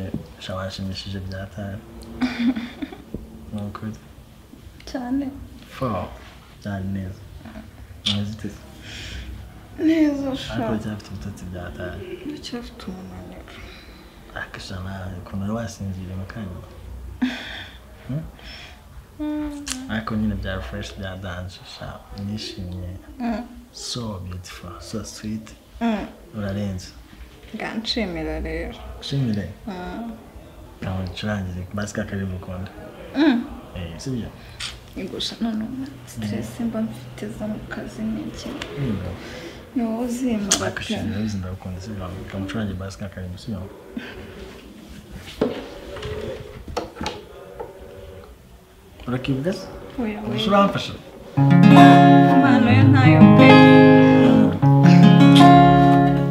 nyine shabashimishije byatari. Nukuri. Cyane. Fo. Cyane neza. Neza. Neza sha. Ariko cyafite ibitotsi byatari. Ndacyafite umunaniro. Akashana ukuntu wasinziriye mu kanya. Ariko nyine bya fresh bya dance sha nishimye. So beautiful, so sweet. Urarenze. Nganshimira rero. Shimire. Kamu ncurangire basi kakaribu ukunda. Sibyo? Gusa none stress mba mfite zo mu kazi n'iki. Ni wowe uzimara. Akashimira ndagukunda sibyo? Kamu ncurangire basi kakaribu sibyo? Urakivuga se? Oya. Uramfasha? Impano yo ntayo pe.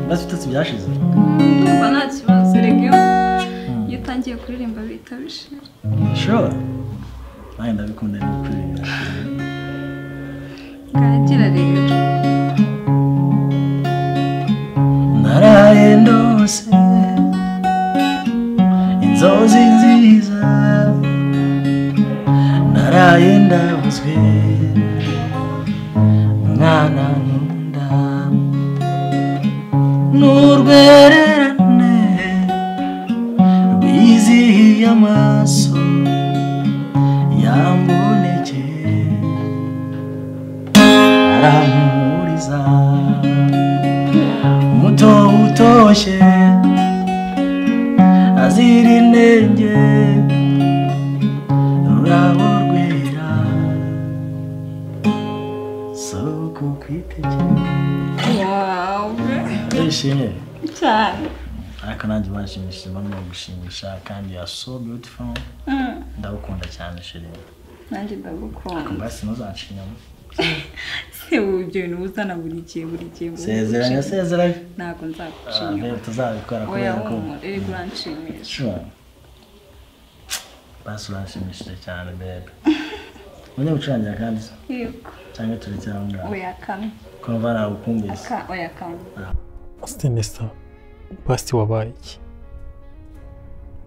Basi ibitotsi byashize? Ndumva nta kibazo rege. Iyo utangiye kuririmba bihita bishira. Sure. Nanjye ndabikunda ni kuririmba. Ngagira rero. Naraye ndose inzozi nziza. Naraye ndabuzwe mwana nkunda n'urwererane rwizihiye amaso yambonekeye arampumuriza umuto utoshye azira inenge rurabo rwera soko kwitegera. Ndishimye cyane. Ariko nanjye banshimishije bamwe gushimisha kandi ya so beautiful. Ndagukunda cyane chérie. Nanjye ndagukunda. Basi ntuzancinyamo. Se ibyo bintu uzana buri gihe buri gihe. Sezeranya sezeranya. Ntabwo nzagucinya. Tuzabikora kubera ko uri uranshimisha. Sure. Basi uranshimishije cyane babe. Ujya gucurangira kandi se? Yego. Cyangwa turekere aho ngaho? Oya kamwe. Kumva nagukumvise. Oya kamwe. Stanisa, basi wabaye iki?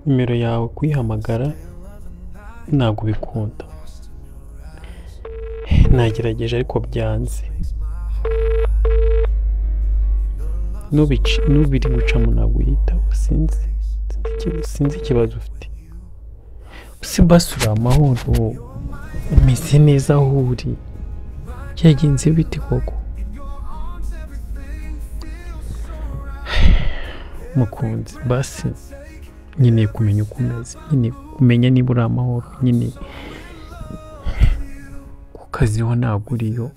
Nimero yawe kuyihamagara ntabwo bikunda. Nagerageje ariko byanze. N'ubiri gucamo ntabwo uyitaba. Sinzi ikibazo ufite. Si basi uri amahoro, umeze neza aho uri. Byagenze bite koko? Mukunzi, basi nkeneye kumenya uko umeze, nkeneye kumenya niba uri amahoro, nyine ku kazi ho ntabwo uriyo.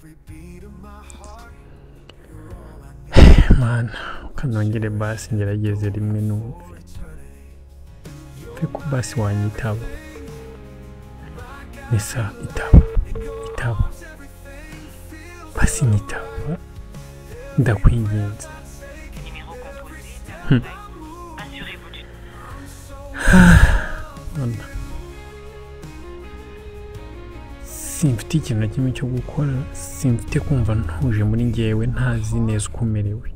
Mana, ukanongere basi ngerageze rimwe numve ko basi wanyitaba. Nisa itaba basi nyitaba, ndakwinginze. Simfite ikintu na kimwe cyo gukora, simfite kumva ntuje muri njyewe, ntazi neza uko umerewe,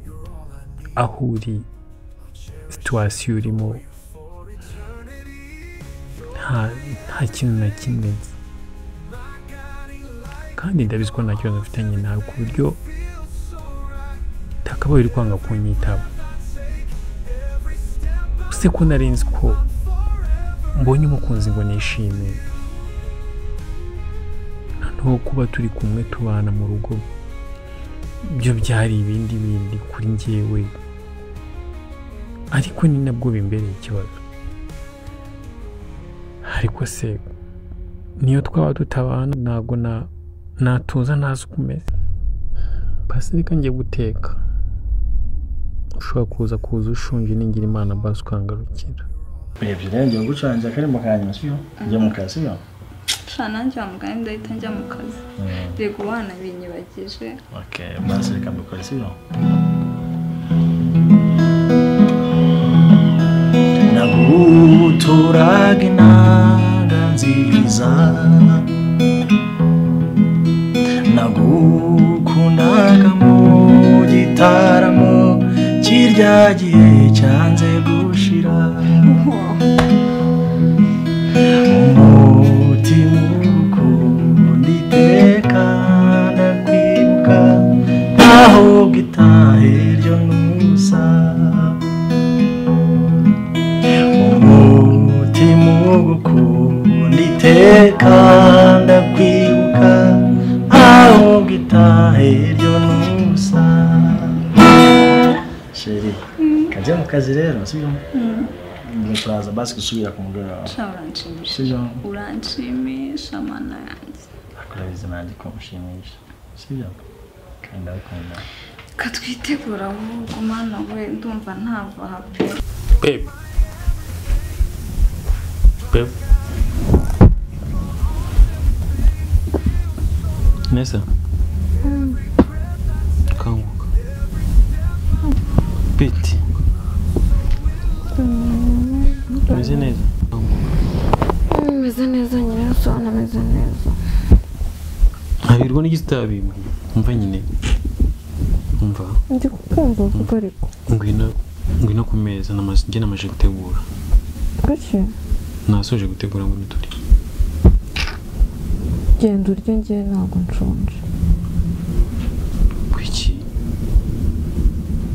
aho uri, situwasiyo urimo, nta kintu na kimwe nzi. Kandi ndabizi ko nta kibazo mfitanye nawe ku buryo utakabaye uri kwanga kunyitaba. Use ko nari nzi ko mbonye umukunzi ngo nishime, noneho kuba turi kumwe tubana mu rugo byo byari ibindi bindi kuri njyewe, ariko ni nabwo bimbereye ikibazo. Ariko se niyo twaba tutabana ntabwo natuza ntazi uko umeze. Basi reka njye guteka, ushobora kuza ushonje ningira Imana basi ukangarukira. Urebye rero ngiye gucurangira akarimo ka nyuma sibyo? Njya mu kazi sibyo? Sha nanjye wa mugani ndahita njya mu kazi. Rego wanabinyibagije. Okay, basi reka mbikore sibyo? Naguturaga inanga nziza, nagukundaga mu gitaramo kirya gihe cyanze gushira. Umutima ukunda iteka ndakwibuka ahubwo itahe ryo n'ubusa. Umutima ugukunda iteka ndakwibuka ahubwo itahe ryo n'ubusa. Sheri, kajya mu kazi rero, sibyo? Turaza basi gusubira ku mugoroba. Uranshimisha. Uranshimisha mana yanjye. Akurabizi nanjye ko mushimisha. Sibyo? Kandi ndakunda. Katwitegura ahubwo mana we ndumva ntava happy. Babe. Babe. Nesa. Kanguka. Peti. Meze neza. Meze neza nyine usana meze neza. Ntabirwa n'igitabi umva nyine. Umva. Ndi kukumva uvuga ariko. Ngwino ku meza namaze namaje gutegura. Kuki? Nasoje gutegura ngo nituri. Genda urye njye ntabwo nshonje. Kuki?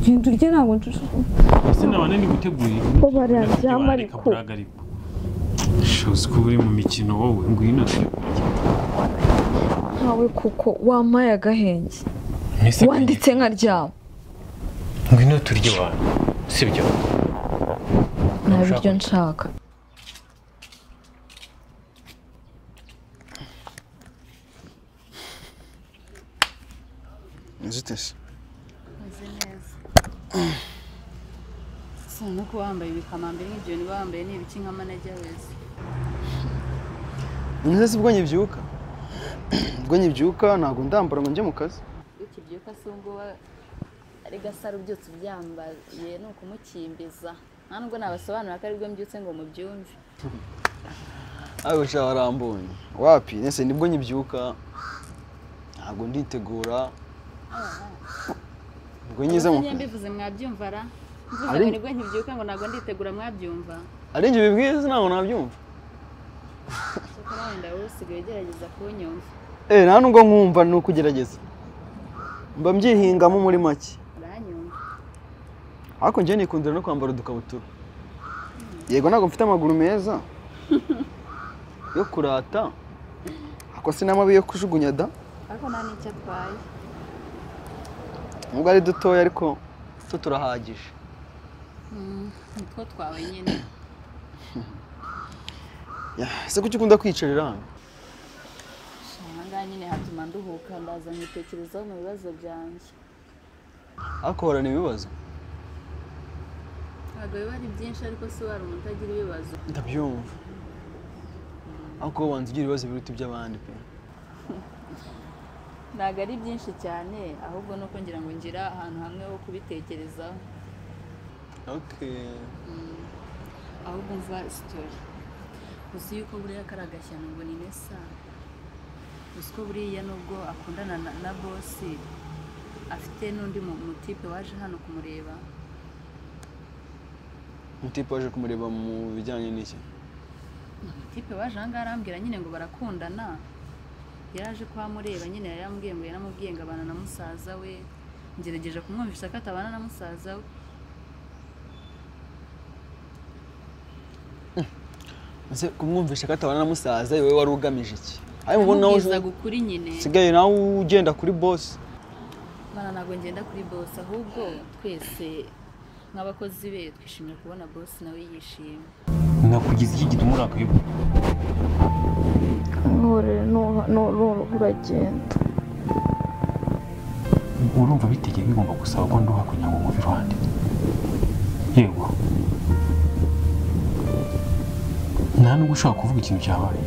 Genda urye ntabwo nshonje. Ese nabane ndi gutegura. Ko bararyama ariko. Shozi ko uri mu mikino wowe ngwino turi. Ntawe kuko wampaye agahenge. Wanditse nkaryama. Ngwino turye wa. Sibyo? Nta biryo nshaka. Nzitese. Meze neza. Sino ko wambaye ibikamambiri nk'ibyo niba wambaye ni ibiki nka manager wese. Nze ubwo nyibyuka. Ubwo nyibyuka ntago ndambara ngo njye mu kazi. Ukibyuka se ubwo ari gasaro byose ubyambaye ni ukumukimbiza. Nta nubwo nabasobanura ko aribwo mbyutse ngo mubyumve. Ayo sha warambonye. Wapi nese nibwo nyibyuka ntago nditegura. Ubwo nyize mu mbivuze mwabyumva ra. Mvuze ngo nibwo nkibyuka ngo ntago nditegura mwabyumva. Ari nje bibwize ntago nabyumva. Cyakora wenda wowe usigaye ugerageza kunyumva. Nta nubwo nkumva ni ukugerageza. Mba mbyihingamo muri make. Uranyumva. Ariko nje nikundira no kwambara udukabutura. Yego ntago mfite amaguru meza yo kurata. Ako sinamabi yo kujugunya da. Ariko nta nicyo atwaye. Nubwo ari dutoya ariko cyo turahagije. Nitwo twawe nyine. Ya, ese kuki ukunda kwicarira hano? Aha nyine hatuma nduhuka ndaza nkitekerezaho mu bibazo byanjye. Ariko horana ibibazo? Ntabwo biba ari byinshi ariko si wari umuntu utagira ibibazo. Ndabyumva. Ariko wanze ugira ibibazo biruta iby'abandi pe. Ntabwo ari byinshi cyane ahubwo nuko ngira ngo ngira ahantu hamwe ho kubitekerezaho. Okay. Ahubwo mva story. Uzi yuko buriya kari agashyano ngo ni Nesa. Uzi ko buriya nubwo akundana na bosi afite n'undi mutipe waje hano kumureba. Mutipe waje kumureba mu bijyanye n'iki? Mutipe waje aha ngaha arambwira nyine ngo barakundana. Yaraje kuhamureba nyine yarambwiye ngo yaramubwiye ngo abana na musaza we. Ngerageje kumwumvisha ko atabana na musaza we. Ese kumwumvisha ko atabana na musaza we wari ugamije iki? Ayo mubona nawe gukuri nyine. Sigaye nawe ugenda kuri boss. Mana ntago ngenda kuri boss ahubwo twese nk'abakozi be twishimira kubona boss nawe yishimye. Nakugize iki gituma urakaye? Nkorere no uragenda. Urumva bitegeye bigomba gusaba ko nduha kugira ngo nkuve iruhande. Yego. Nta nubwo ushaka kuvuga ikintu cyabaye.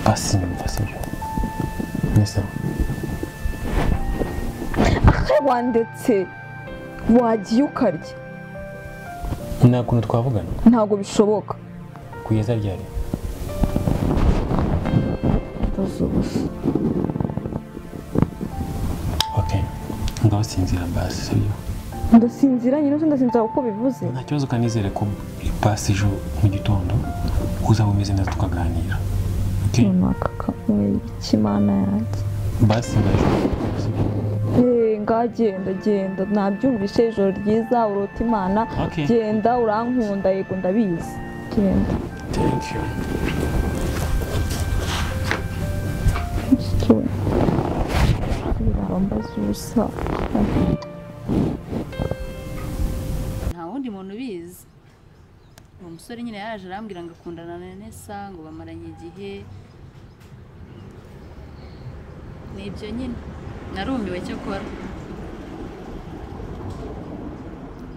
Basi nyumva sibyo. Nesa. Wandetse wagiye ukarya. Nta kuntu twavugana. Ntabwo bishoboka. Kugeza ryari? Okay. Ngaho sinzira basi sibyo. Ndasinzira nyine, ndasinzira uko bivuze. Nta kibazo, kanizere ko ipasi ejo mu gitondo uzaba umeze neza tukaganira. Okay? Ikimana yanjye. Basi ngaje. Ngagenda genda nabyumvise, ijoro ryiza urota Imana. Genda urankunda, yego ndabizi. Genda. Thank you. Nta wundi muntu ubizi. Uwo musore nyine yaraje arambwira ngo akundana na Nesa, ngo bamaranye igihe. Nibyo nyine narumiwe cyakora.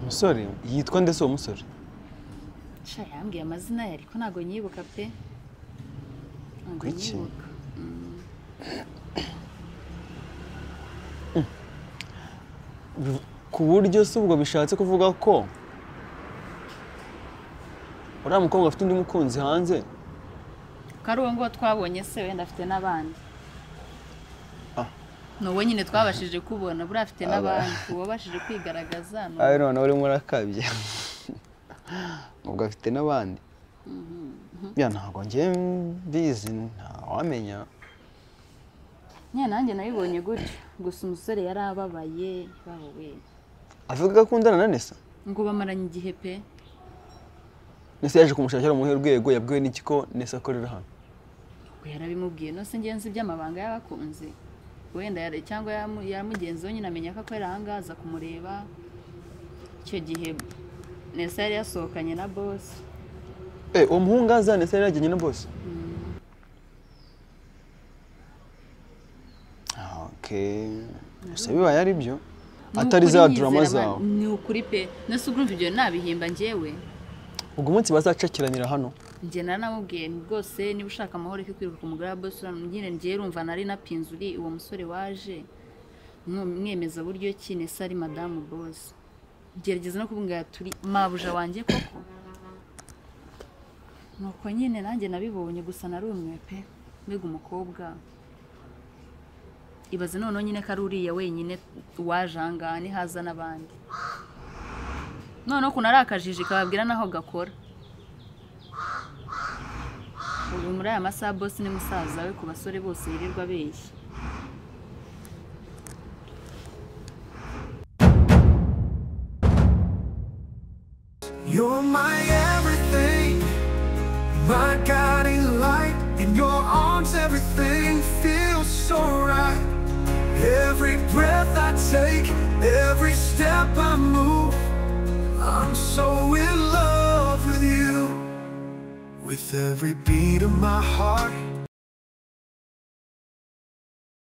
Umusore yitwa ndetse uwo musore? Sha yambwiye amazina ye ariko ntago nyibuka pe. Ntago nyibuka. Ku buryo se ubwo bishatse kuvuga ko uriya mukobwa afite undi mukunzi hanze? Ko ari uwo nguwo twabonye se, wenda afite n'abandi. Ni uwo nyine twabashije kubona, buriya afite n'abandi, uwabashije kwigaragaza. Ayo none urimo urakabye. Ubwo afite n'abandi. Ya ntabwo njye mbizi, ntawamenya. Nyine nanjye nabibonye gutyo, gusa umusore yari ababaye, bawe. Avuga ko akundana na Nesa? Ngo bamaranye igihe pe. Nesa yaje kumushakira mu rwego, yabwiwe n'iki ko Nesa akorera hano? Ubwo yarabimubwiye, no se ngenzi by'amabanga y'abakunzi. Wenda cyangwa yamugenzi we nyine amenya ko akorera aha ngaha, aza kumureba. Icyo gihe Nesa yari yasohokanye na boss. Uwo muhungu aza Nesa yari yajyanye na boss? Okay. Gusa bibaye ari byo, atari za drama zawe. Ni ukuri pe. Nese urumva ibyo nabihimba njyewe. Ubwo umunsi bazacakiranira hano. Njye naramubwiye rwose niba ushaka amahoro yo kwiruka ku mugore wa boss, nyine njye urumva nari napinze uri uwo musore waje mwemeza buryo ki Nesa ari madamu boss. Gerageza no kubwira turi mabuja wanjye koko. Nuko nyine nanjye nabibonye, gusa narumiwe pe. Mbega umukobwa. Ibaze noneho nyine ko ari uriya wenyine waje aha ngaha, nihaza n'abandi. Noneho ukuntu ari akajiji kababwira naho gakora. Ubu muri aya masaha boss ni musaza we ku basore bose yirirwa abeshya. You're my everything, my guiding light. In your arms everything feels so right. Every breath I take, every step I move, I'm so in love with you. With every beat of my heart,